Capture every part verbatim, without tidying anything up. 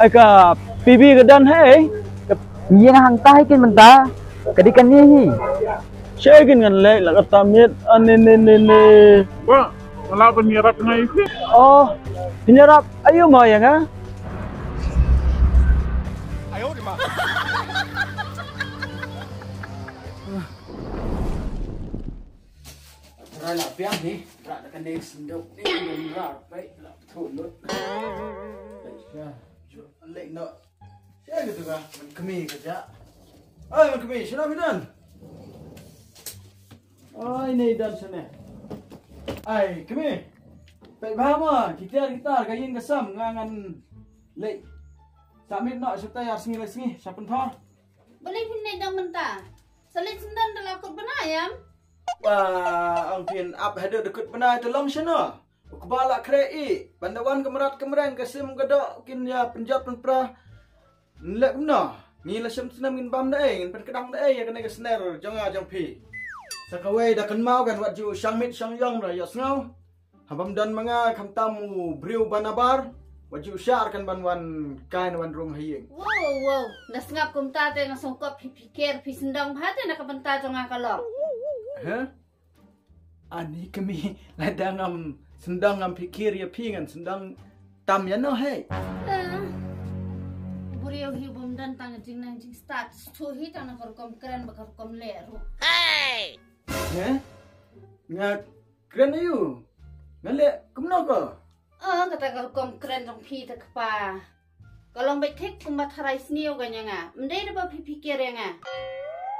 Ka P B ka don hei. Ngi ïa nga hangta hi kin mynta. Ka dei kane hi. Sha kin ngan leh la kata miet. Ane ne ne ne. Ba, la ban ïarap ngai hi. Oh, pynïarap ayu ma ïa nga. Trai la biang ni, rak da kane sendok ni, rak pai la betul lut. Ya, lek no. Siapa tu kah? Kami kerja. Ai, kami, sini bidan. Ai, ni dan sini. Ai, kami. Pek bahama, kita kita kain kasam ngangan lek. Samit no, serta ya sengi lek sengi, siapa thor? Balei phin leh dang mynta? Sa leit syndon da la kut bnai em? Ba, ong phin ap haduh da kut bnai te long shano? U kba la khreh i, ban da wan ka mrad ka mreng ka sim ka doh kin ïa pynjot pynpra. Nlek kumno? Ngi la shem snem ngin bam da ei, ngin pynkdang da ei ïa kane ka sner jong nga jong phi. Sa kawei da kynmaw kan wat ju shang mit shang ïong da ïoh sngew. Haba ym don ma nga khamtam u briew ba nabar, wat ju shah kan ban wan kai na wan rung ha ïing. Wow, wow. Na sngap kumta te nga sngewkop phi phi ker phi sndong bha te na ka bynta jong nga ka long. Heh? Ani kami lada ngam sndong ngam phi ker ïa phi ngan sndong tam ïa no hei. Eh. Briew hi bym don tang jingnang jingstad, shu hi tang na ka rukom kren ba ka rukom leh ruh. Hei! Heh? Nga kren ayu. Nga leh kumno ko? Ah, kata ka rukom kren jong phi te kpa. Ka long beit thik kumba tharai sniew ka ïa nga. Ym dei da ba phi phi ker ïa nga.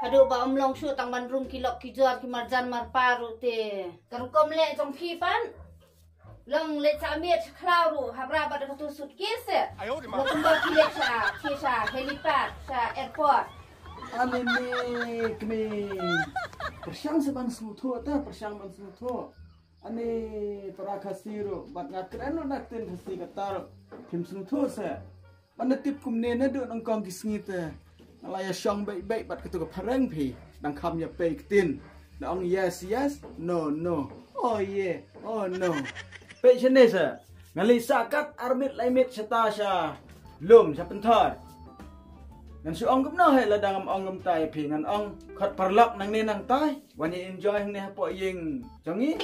Haduh ba ym long shuh tang ban rung ki lok ki jor ki marjan marpa ruh te. Ka rukom leh jong phi pan. Long leit sa miet sa khlaw ruh ha bra bad ka tu suitcase. Long kumba phi leit sa, phi sa helipad, sa airport. Ani ni kmi. Pyrshang sa ban sngewthuh ta, pyrshang ban sngewthuh. Ani para Khasi ruh, bad nga kren ruh na ktien Khasi kata ruh. Phim sngewthuh se. Ban da tip kumne naduh nyngkong ki sngi te. Nga la ïa shong beit beit bad katu ka phareng phi. Dang kham ïa pei ktien. Da ong yes, yes, no, no. Oh yeah, oh no. Pei shane se. Nga leit sah kat ar miet lai miet shata sha lum sha pynthor. Ngan shu ong kumno hei lada ngam ong kumta ïa phi ngan ong khot paralok nangne nangtai. Wan ïa enjoy hangne hapoh ïing jong ngi.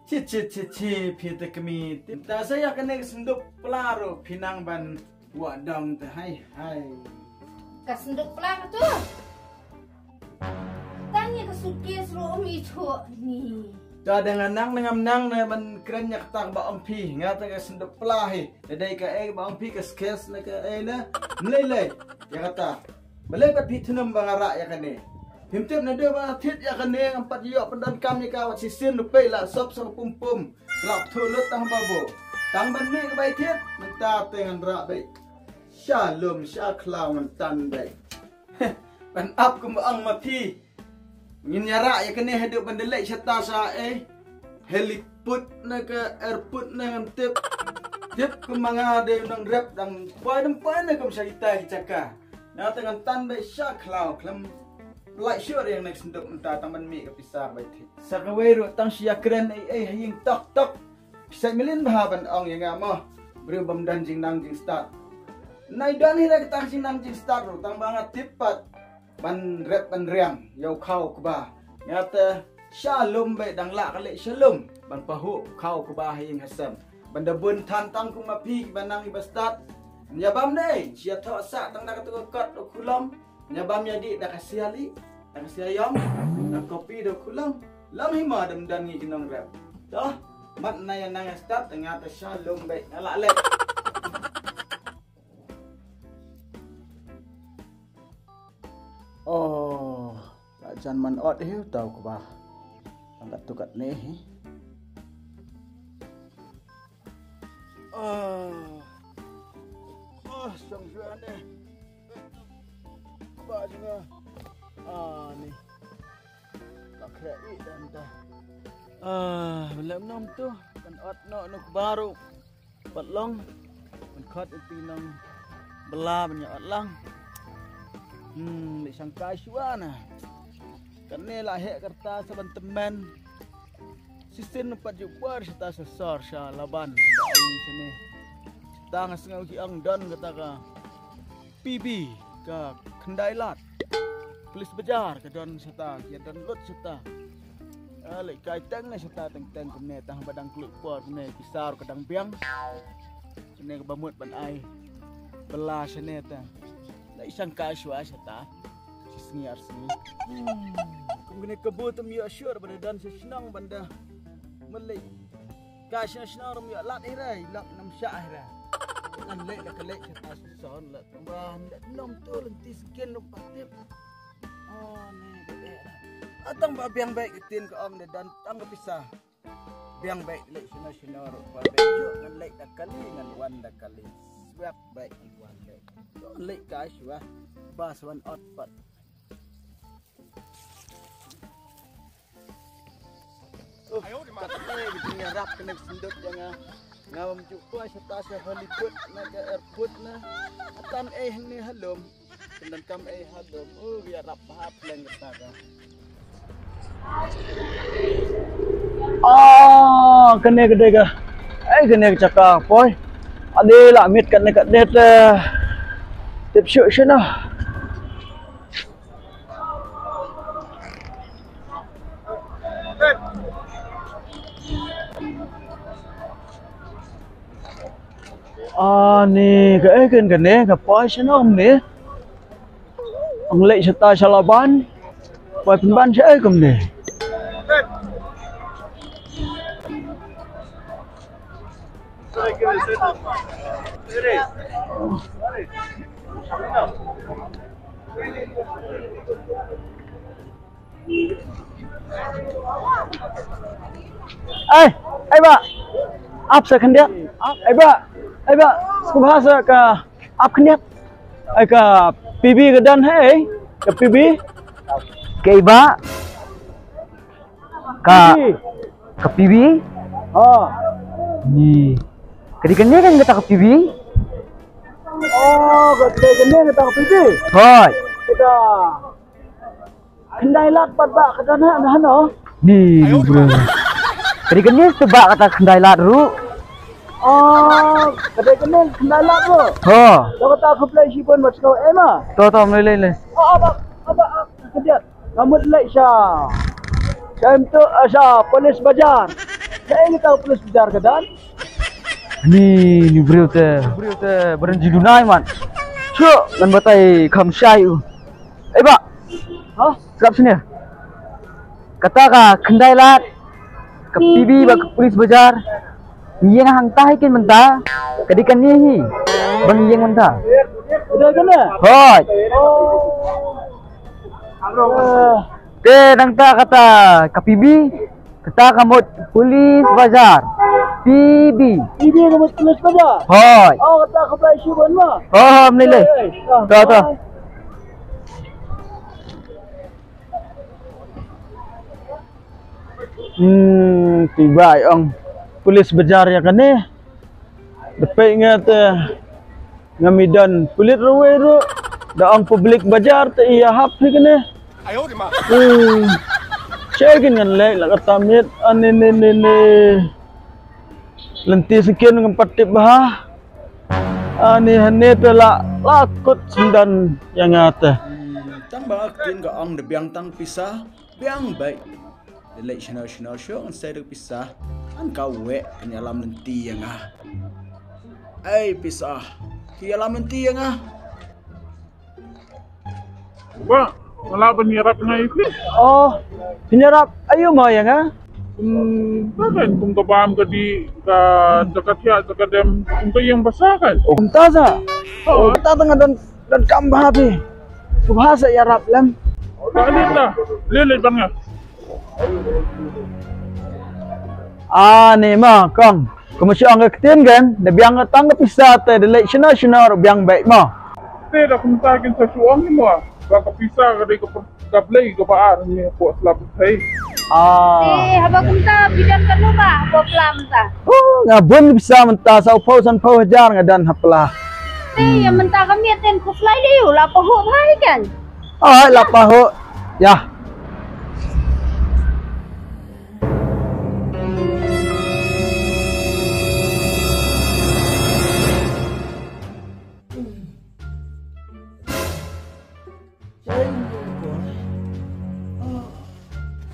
Chi chi chi chi phi te kmie. Te sa ïa kane ka synduk pla ruh phi nang ban wah dong te hai hai. Ka synduk pla ka tu. Tang ïa ka suitcase ruh um i chuh ni. Ta da nga nang na ngam nang na ban kren ïa kata ba ong phi nga ta ka synduk pla hi. Da dei ka ei ba ong phi ka skes na ka ei na. Mlei lei ïa kata. Balei pat phi thnum ba nga rah ïa kane. Phim tip naduh ba nga thied ïa kane ngam pat ïoh pyndonkam ïa ka wat shisien ruh pei la sop sa ka pum pum. Ka la pthuh lut tang ba buh. Tang ban mih ka bai thied mynta te ngan rah beit. Sha lum sha khlaw ngan tan beit. Ban ap kum ba ong ma phi. Ngin ïa rah ïa kane haduh ban da leit shata sha eh. Heliport na ka airport na ngam tip. Tip kum ma nga dei u nongrep dang poi dang poi na kum sha kita ki jaka. Nga te ngan tan beit sha khlaw khlem. Lait shuh ïa kane ka synduk mynta tang ban mih ka pisa beit thied. Sa kawei ruh tang shu ïa kren ei ei ha ïing tok tok. Pisa milin bha ban ong ïa nga mo. Briew bym don jingnang jingstad. Nai don hi na kata ka jingnang jingstad ruh tang ba nga tip pat. Ban rep ban riang ïa u khaw kba. Nga te sha lum beit dang lah ka leh sha lum ban pahuh u khaw kba ha ïing ha sem. Ban da bun than tang kum ma phi kiba nang kiba stad. Ïa bam dei sha thoh sah tang da katu ka kot u khulom. Ïa bam ïa dih da ka sia lieh da ka sia ïong da ka kopi da u khulom. Long hi ma dam dan ngi ki nongrep. Toh mat na ïa nang ïa stad nga te sha lum beit nga lah leh. Oh, la jan man ot hi u tau kba. Tang kat tu kat ne hi. Ah. Ah, sang shuwa ne. Kba jingah. Ah, ni. La khreh i dan ta. Ah, belem nom tu. Kan ot no no kba ruh. Pat long ban khot ïa phi nong bla ban ïa ot lang. Hmm, leh shangkai shuwa na. Kane la heh karta sa ban tymmen. Shisien pat ju pur shata sa sor sha Laban. Ba ong shane. Shata nga sngew ki ong don kata ka P B, ka Khyndai Lad. Police Bazaar ka don shata, ki don lut shata. Ah, leit kai teng ne shata teng teng kumne, tang ba dang klik por kumne, ki sar ka dang biang. Kumne kaba mut ban ai bylla shane ta. Leit shang kai shuwa shata. Shi sngi ar sngi. Hmm. Kum kane ka bu tam ïoh shuh ba da don sha shnong ban da. Mut leit. Ka shnong shnong rum ïoh lad ira, lad nam shah ira. Ngan leit la ka leit shata sha son la. Tang ba nda nom tu lynti skin nuk patip. Oh, ni ka eh. Atang ba biang beit ka tin ka ong da don tang ka pisa. Biang beit leit shano shano ruh ba beit ju ngan leit da kali ngan wan da kali. Swak beit ngan wan beit. Ngan leit ka shuwa. Bas wan ot pat. Uh, kat ne ki jingïarap kane ka sendot ïa nga. Nga bam ju kwai shata sha Hollywood na ka airport na. Atan ei hangne halom. Kyndan kam ei halom. Uh, ïarap bha pleng kata ka. Ah, kane ka dei ka. Ei, kane ka jaka poi. Ade la mit kane ka det. Tip shu shu na. Ah, ni ka eh kan kane ka poi sha nom ni. Ang lei shata sha laban. Poi pynban sha eh kumne. Ai, ai ba. Ap sa khyndiat. Ai ba. Ai ba. Sngewbha sa ka ap khyndiat. Ai ka P B ka don hai. Ka P B. Ka iba. Ka, P B. Ka P B. Ha. Ni. Ka dei kane kan kata ka P B. Oh, ka dei kane kata ka P B. Hoi. Kata. Khyndai Lad pat ba kata na na no. Ni, ni bro. Ka dei kane te ba kata Khyndai Lad ruh. Oh, ka dei kane Khyndai Lad ruh. Ha. To kata ka plei shibun mat ko ema. To to mlei lei lei. Oh, aba aba aba. Ka mut lei sha. Sha em tu, ah, sha Police Bazaar. Sha eng ta Police Bazaar ka don. Ni, ni briew te, briew te, beren ji dunai man. Shu, ngan batai kham shai u. Eh, ba. Ha? Srap sini. Kata ka Khyndai Lad, ka P B ba ka Police Bazaar. Ïeng hangta hi kin mynta. Ka dei kane hi. Ban ïeng mynta. Ka dei kane? Hoi. Oh. Te nangta kata ka P B. Kata ka mut Police Bazaar. P B. P B ka mut Police Bazaar. Hoi. Oh, kata ka bai shi ban ma. Oh, mlei lei. Eh, eh, ah, to to. Hmm, tiba ong Police Bazaar ïa kane. Da peit nga te ngam i don pulit ruh wei ruh. Da ong public bazaar te ïa hap hi kane. Hmm. Chekin ngan leh la kata miet. Ani ni ni ni. Lynti sngewsih ngam pat tip bha. Ani hane te la la kut sngewdon ïa nga te. Hmm, tang ba ktien ka ong da biang tang pisa, biang beit. Da leit shano shano shuh ngan sei da ka pisa. Ngan kawek kan ïalam lynti ïa nga. Ei pisa, ki ïalam lynti ïa nga. Ba, nga lah ban ïarap ïa nga ïa phi. Oh, phin ïarap aïu mo ïa nga? Hmm, ba kan kum ka bam ka dih, ka jaka thiah jaka dem, kum ka ïing basa kan. Oh, kumta sa. Oh, kumta sa nga don don kam bha phi. Sngewbha sa ïarap lem. Ba leh la, leh leh ban nga. Ani ma kong, kumba shu ong ka ktien kan, da biang tang ka pisa te da leit shano shano ruh biang beit mo. Te da kumta kin sa shu ong mo, ba ka pisa ka dei ka per-, ka blei kaba ar ni ko slap thei. Ah. Eh, haba kumta phi don katno ba, haba pla mynta? Oh, nga bun pisa mynta, saw phew san phew hajar nga don ha pla. Eh, ïa mynta ka miet ten khuslai dei u, la pahuh bha hi kan. Ai, la pahuh. Ïa. Jai Nongpoh. Ah.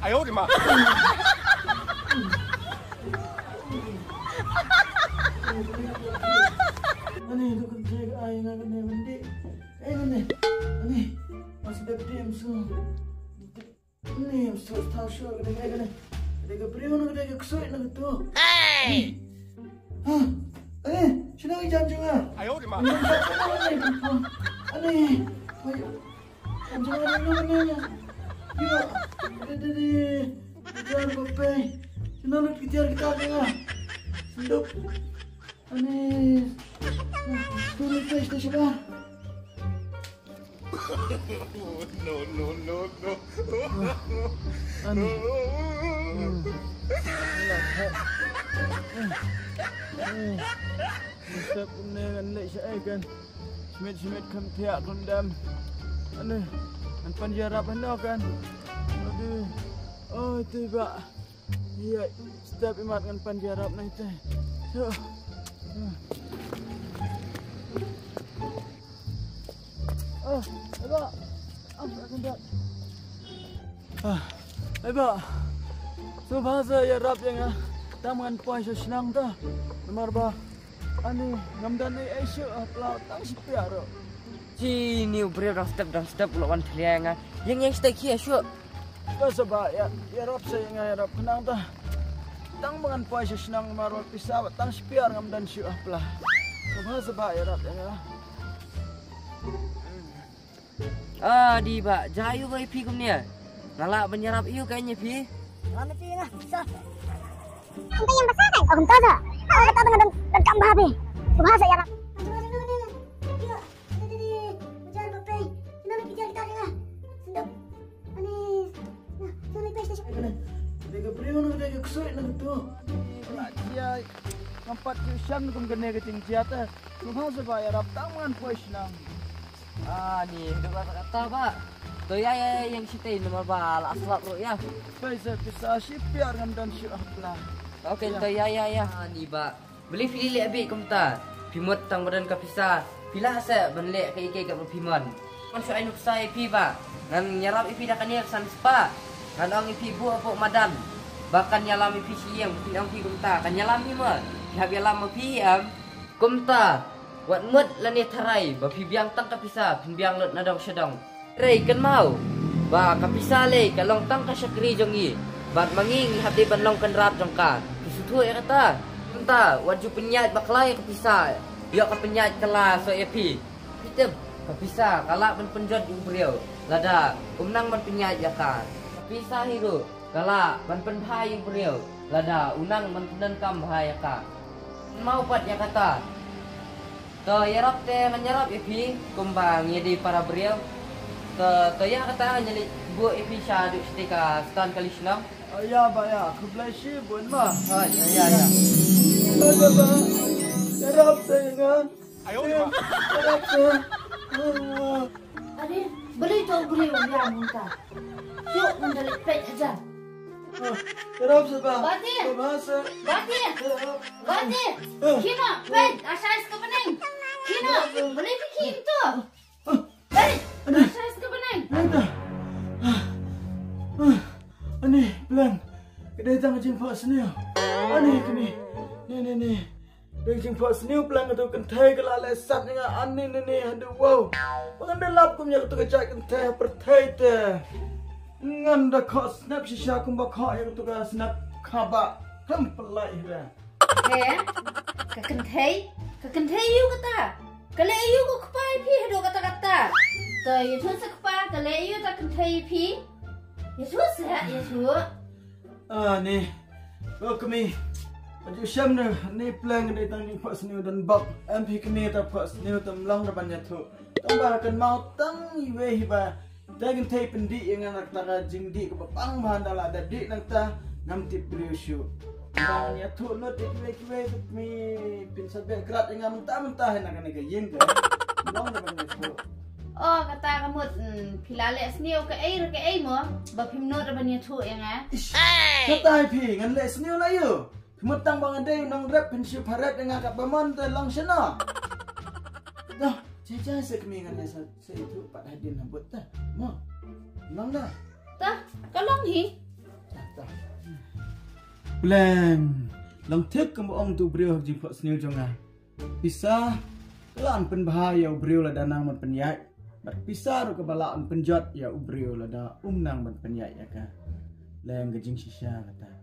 哎呦我的妈！ Ani, to kynthei ka ai nga kane ban dih. Ai kane. Ani, mas bep dih em su. Ani, em su thaw shu kane, kane. Kane ka briew na kane ka ksuid na ka tu. Ani. Ha. Ani, sino i jan jong nga. 哎呦我的妈！ Ani, ani, ani. Ai. Jan jong nga, ani, ani. Yo. Ani, ani. Jan ba pei. Sino lut ki tiar kita kane nga. Senduk. Ani. Sino lut pei, sino lut pei. No, no, no, no. Ani. Hmm. Step ne kan leh sha ai kan. Shimit shimit kham thiah kham dam. Ani. Ngan pan ïarap hano kan. Aduh. Oh, tu ba. Ïa, step imat ngan pan ïarap nai te. So. Ah, eba. Ah, eba. Ah, eba. Sngewbha sa ïarap ïa nga. Tang ngan poi sha shnong ta. Namar ba ani ngam don ei ei shuh, ah, pla tang shi piar ruh. Shi ni u briew dang step dang step u la wan thlia ïa nga. Ïeng ïeng stai khia shuh. Sngewbha sa ba ïa, ïarap sa ïa nga, ïarap khnang ta. Tang ba ngan poi sha shnong namar ba pisa ba tang shi piar ngam don shuh, ah, pla. Sngewbha sa ba ïarap ïa nga. Ah, di ba, jai u ba ïa phi kumne. Nga lah ban ïarap ïa u ka ïa phi. Ngan ïa phi nga, sa. Ang kayang basa kan? Oh, kumta sa. Oh, kata dengan dan dan kamba phi. Kumasa ïarap. Dei ka briew na ka dei ka ksuid na ka tu. Ïa, ngam pat ju shem kum kane ka jingjia te. Sngewbha sa ba ïarap tang ngan poi shnong. Ah, ni, dei ba kata ba. To ïa, ïa, ïa, ïeng shatei namar ba la slap ruh ïa. Pisa, pisa shi piar ngam don shuh, ah, pla. Okay, to ïa, ïa, ïa. Ah, ni ba. Balei phi leh beit kumta? Phi mut tang ba don ka pisa, phi lah seh ban leh kaei kaei kaba phi mon. Ngan shu ai nuksa ïa phi ba ngan ïarap ïa phi da kane ka san spah. Ngan ong ïa phi buh hapoh madan ba kan ïalam ïa phi sha ïing, phin ong phi kumta, kan ïalam hi mo? Phi hap ïalam ma phi em? Kumta, wat mut lane tharai ba phi biang tang ka pisa, phin biang lut na dong sha dong. Trei kynmaw ba ka pisa lei ka long tang ka shakri jong ngi, bad ma ngi ngi hap dei ban long kynrad jong ka. Phi sngewthuh ïa kata? Kumta, wat ju pynïaid bakla ïa ka pisa. Ïoh ka pynïaid kylla soh ïa phi. Phi tip, ka pisa ka lah ban pynjot ïa u briew lada um nang ban pynïaid ïa ka. Ka pisa hi ruh ka lah ban pynbha ïa u briew lada u nang ban pyndonkam bha ïa ka. Kynmaw pat ïa kata. To ïarap te ngan ïarap ïa phi kumba ngi dei para briew. To, to ïa kata ngan ïa leit buh ïa phi shaduh shatei ka stand kali shnong. Oh, ïa ba ïa, khublei shibun ma. Ah, ïa, ïa, ïa. Ïa ba, ïarap te ïa nga. Ïarap te. Ah. Ade, balei to u briew u ïam mynta? Shu, mynta leit peit hajan. Ah, ïarap sa ba. Bati. Ba sa. Bati. Ïarap. Bati. Ah. Khie noh, peit, ashai sa ka bneng. Khie noh, balei phi khie to? Ah. Peit, ashai sa ka bneng. Mynta. Ah. Ah. Ani, Plan. Ka dei tang ka jingphohsniew. Ani, kane. Ni, ni, ni. Dei jingphohsniew Plan, katu ka kynthei ka la leh sat ïa nga, ani, ni, ni, haduh wow. Ba ngan da lap kum ïa katu ka jait kynthei ha pyrthei te. Ngan da khoh snep shisha kumba khoh ïa katu ka snep kaba. Khlem pynlait hi re. He? Ka kynthei? Ka kynthei aïu kata? Ka leh aïu ka kpa ïa phi haduh katta katta? To ïathuh sa kpa, ka leh aïu ta kynthei ïa phi? Ïathuh sa, ïathuh. Ah, ni. Ko kmie. Aju shem ne, ni Plan, dei tang jingphohsniew don bok. Em phi kmie, ta phohsniew tam long da ban ïathuh. Tang ba kynmaw tang iwei hi ba. Te kynthei pyndih ïa nga na kata ka jingdih kaba pang ba hynda la da dih nangta ngam tip briew shuh. Ba ngan ïathuh lut ïa kiwei kiwei, to kmie phin sa beh krad ïa nga mynta mynta hi na kane ka ïing ka. Long da ban ïathuh. Oh, kata ka mut, mm, phi la leh sniew kaei re kaei mo, ba phim nud da ban ïathuh ïa nga. Ish, kata hi phi, ngan leh sniew na ïa u. Phi mut tang ba nga dei u nongrep phin shu pharet ïa nga, katba mon te long shano. Dah, Jaja sa kmie ngan sa sa itu pat hadien ha bud ta. Mo. Nang na. Ta, ka long hi. Ta ta. Pleng. Long thik kum ong tu briew ha jingphohsniew jong nga. Pisa la an pynbha ïa u briew lada nang ban pynïaid. Bad pisa ruh kaba la an pynjot ïa u briew lada um nang ban pynïaid ïa ka. Leng ka jingshisha kata.